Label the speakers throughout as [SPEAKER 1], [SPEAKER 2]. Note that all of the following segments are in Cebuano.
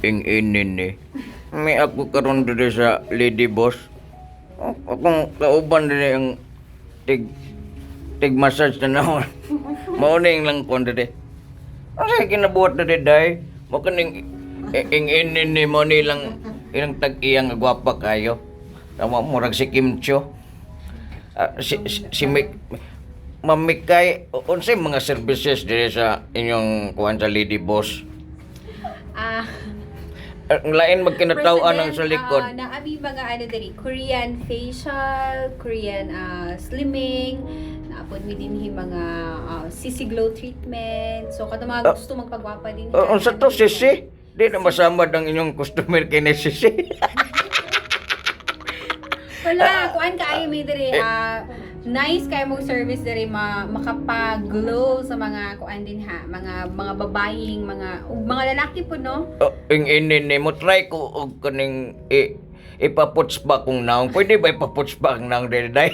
[SPEAKER 1] Ing ini ni. May ako karon diri sa Lady Boss. Oh, akong kauban diri ang tig tig massage na naon. Mao na yung lang kon diri. Ano kinabuhat diri, day? Mo kaning ing ini ni mo ni lang ilang tag-iyang nga gwapa kayo. Tama, murag si Kim Cho. Ah, si Mick, Ma'am Mikay, unsay mga services diri sa inyong kuan sa Lady Boss?
[SPEAKER 2] Ah,
[SPEAKER 1] Ang lain magkinatawan ang sa
[SPEAKER 2] President,
[SPEAKER 1] likod.
[SPEAKER 2] Naami mga ano diri, Korean facial, Korean slimming, naapod mi dinhi mga CC glow treatment. So kato mga gusto magpagwapa din.
[SPEAKER 1] Unsa to, sisi? Di na masamad ang inyong customer kay ni sisi.
[SPEAKER 2] Wala, kuan kaayo mi diri. Nice kayo mong service diri, makapag-glow sa mga kuan din ha, mga babayeng, mga ug mga lalaki po, no.
[SPEAKER 1] Oh, ing ini ni mo try ko og kaning ipaputs ba kung naong. Pwede ba ipaputs ba ang naong diri, day?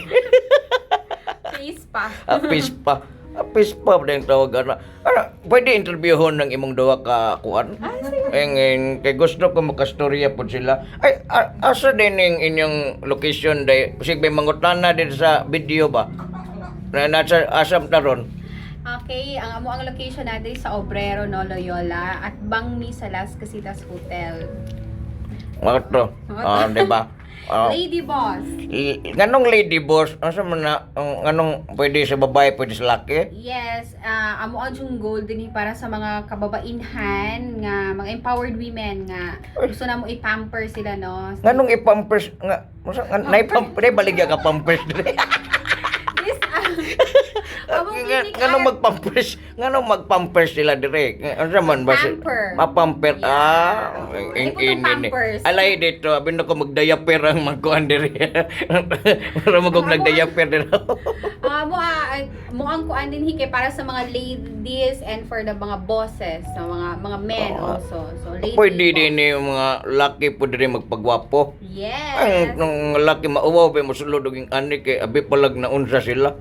[SPEAKER 2] Face pa.
[SPEAKER 1] Apis pa. Apis pa ba yung tawag ana? Ana, pwede interviewhon ng imong duha ka kuan? Ing, ing, kay gusto ko makastorya pod sila. Ay, asa din yung inyong location, day? Sig may mangutana din sa video ba? Na nasa asam taron.
[SPEAKER 2] Okay, ang amo ang location na diri sa Obrero, no, Loyola at Bangni sa Las Casitas Hotel.
[SPEAKER 1] Mga to. Ah, di ba? Ah,
[SPEAKER 2] Lady Boss.
[SPEAKER 1] Nganong Lady Boss, asa man na, ang nganong pwede sa babae, pwede sa laki?
[SPEAKER 2] Yes, amo ang yung goal din para sa mga kababainhan nga mga empowered women nga gusto na mo i-pamper sila, no.
[SPEAKER 1] Nganong ipampers nga, unsa nga naipamper, baligya ka pampers dire?
[SPEAKER 2] This among clinic
[SPEAKER 1] Nganong magpampers sila dire? Unsa man ba si
[SPEAKER 2] Pamper.
[SPEAKER 1] Mapamper.
[SPEAKER 2] Yeah.
[SPEAKER 1] Ah,
[SPEAKER 2] Oo.
[SPEAKER 1] ing
[SPEAKER 2] Ay, putong
[SPEAKER 1] ini ni.
[SPEAKER 2] pampers.
[SPEAKER 1] Alay dito, abi na ko magdiaper ang magkuan dire. Para magog nagdiaper dire.
[SPEAKER 2] Mo ang kuan din hike para sa mga ladies and for the mga bosses, sa mga men also. So lady
[SPEAKER 1] Pwede
[SPEAKER 2] boss.
[SPEAKER 1] din yung mga laki po dire magpagwapo.
[SPEAKER 2] Yes.
[SPEAKER 1] Ang nung laki mauwaw pa mosulod og ing ani kay abi palag na unsa sila.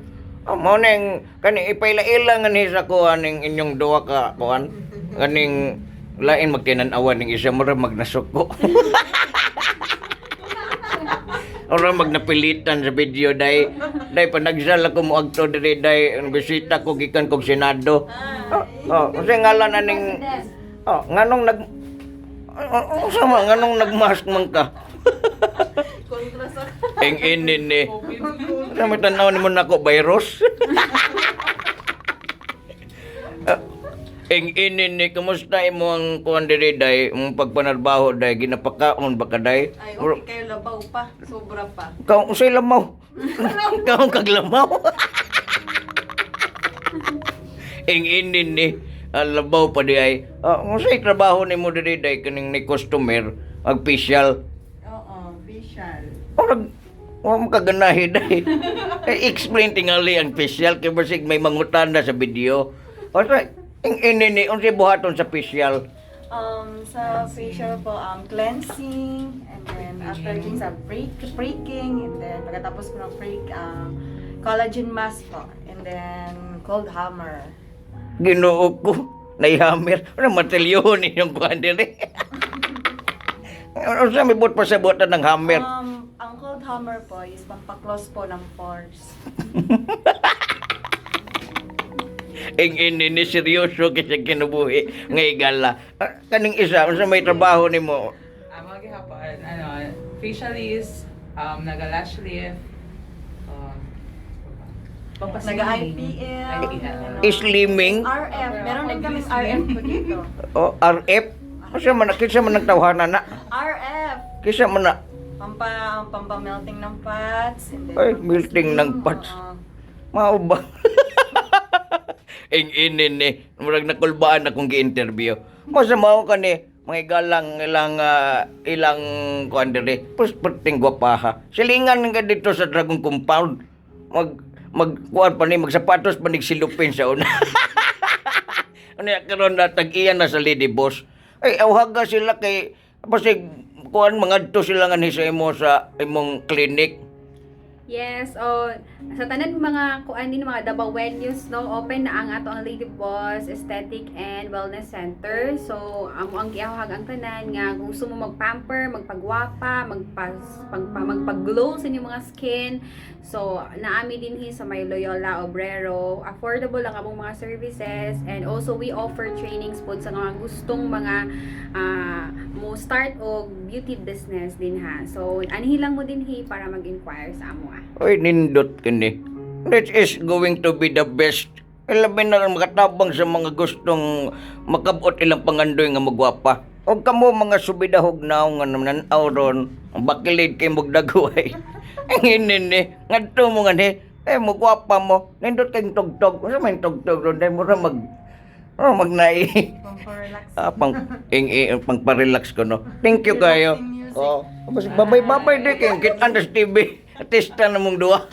[SPEAKER 1] Ah, mao na yung kani ipaila-ila nga ni sa kuan ning inyong duha ka kuan. Kaning lain magtinan-awan ning isa, mura magnasuko. Ora magnapilitan sa video, day. Day, panagsal ako moadto diri, day, ang bisita ko gikan kog Senado. Oh, oh, unsa ngalan aning Oh, nganong nag Oh, oh, sama nganong nagmask man ka?
[SPEAKER 3] Kontra sa
[SPEAKER 1] Ing ini ni. Sa may tanaw ni mo nako virus. Ah, ing ini ni, kumusta imo ang kuan diri, day, imong pagpanarbaho, day, ginapakaon ba ka, day?
[SPEAKER 3] Ay, okay kayo, labaw pa. Sobra pa.
[SPEAKER 1] Kaon usay lamaw. Kaon kag lamaw. Ing ini ni ang labaw pa di ay. Ah, unsay trabaho nimo diri, day, kaning ni customer mag facial?
[SPEAKER 3] Oo, facial.
[SPEAKER 1] Orag wa mo kaganahi, day. Eh, explain tingali ang facial kay basig may mangutana sa video. O sa ing ini ni, unsay buhaton sa facial?
[SPEAKER 3] Sa facial po, cleansing, and then after cleanse, breaking, and then pagkatapos po ng break, collagen mask po, and then cold hammer.
[SPEAKER 1] Ginoo ko, naihammer. Ano materyohon inyong kuan diri? Ano sa may buot pa sa buhatan ng hammer?
[SPEAKER 3] Ang cold hammer po is pampaklos po ng pores.
[SPEAKER 1] Ing ini ni seryoso kasi kinabuhi nga igala. Ah, kaning isa, unsa may trabaho nimo?
[SPEAKER 4] Ang mga gihapon, ano, facialist, nagalash lift,
[SPEAKER 3] Nag-IPL.
[SPEAKER 4] IPL.
[SPEAKER 1] Slimming.
[SPEAKER 3] RF. Meron din kaming RF po dito.
[SPEAKER 1] O RF. Unsa man kinsa man ang tawhana na?
[SPEAKER 3] RF!
[SPEAKER 1] Kinsa man na?
[SPEAKER 3] Pampa-melting ng fats. And then
[SPEAKER 1] Ay, melting ng fats.
[SPEAKER 3] Oo.
[SPEAKER 1] Mao ba? Ing ini ni, murag nakulbaan akong gi-interview. Masa mao ka ni mga igalang ilang ilang kuan diri, pus perting gwapaha. Silingan nga dito sa Dragon Compound. Mag mag kuan pa ni magsapatos pa ni silupin sa una. Ano ya karon na tag-iya na sa Lady Boss. Ay, awhaga sila kay basig kuan mangadto sila nga ni sa imo sa imong clinic.
[SPEAKER 2] Yes, oh, Sa tanan mga kuan din, mga Dabawenyos, no, open na ang ato ang Lady Boss Aesthetic and Wellness Center. So amo ang giahag ang tanan nga gusto mo magpamper, magpagwapa, magpag-glow sa inyong mga skin. So naami dinhi sa may Loyola Obrero. Affordable lang among mga services and also we offer trainings pod sa mga gustong mga mo start og beauty business din ha. So anhi lang mo dinhi para mag-inquire sa amo ah.
[SPEAKER 1] Oy, nindot kini. This is going to be the best. Ilabi na lang makatabang sa mga gustong makabot ilang pangandoy nga magwapa. O kamo mga subidahog naong nga nanaw ron, ang bakilid kay mugdagway. Ang ini ni, ngadto mo nga ni, eh magwapa mo. Nindot kay tugtog. Unsa man tugtog ron dai mura mag oh, magnai.
[SPEAKER 3] Pang-relax.
[SPEAKER 1] Ah, pang ing, ing, pang pa-relax ko, no. Thank you kayo.
[SPEAKER 3] Relaxing music.
[SPEAKER 1] Oh, babay babay di kay kita sa TV. Artista na mong duha.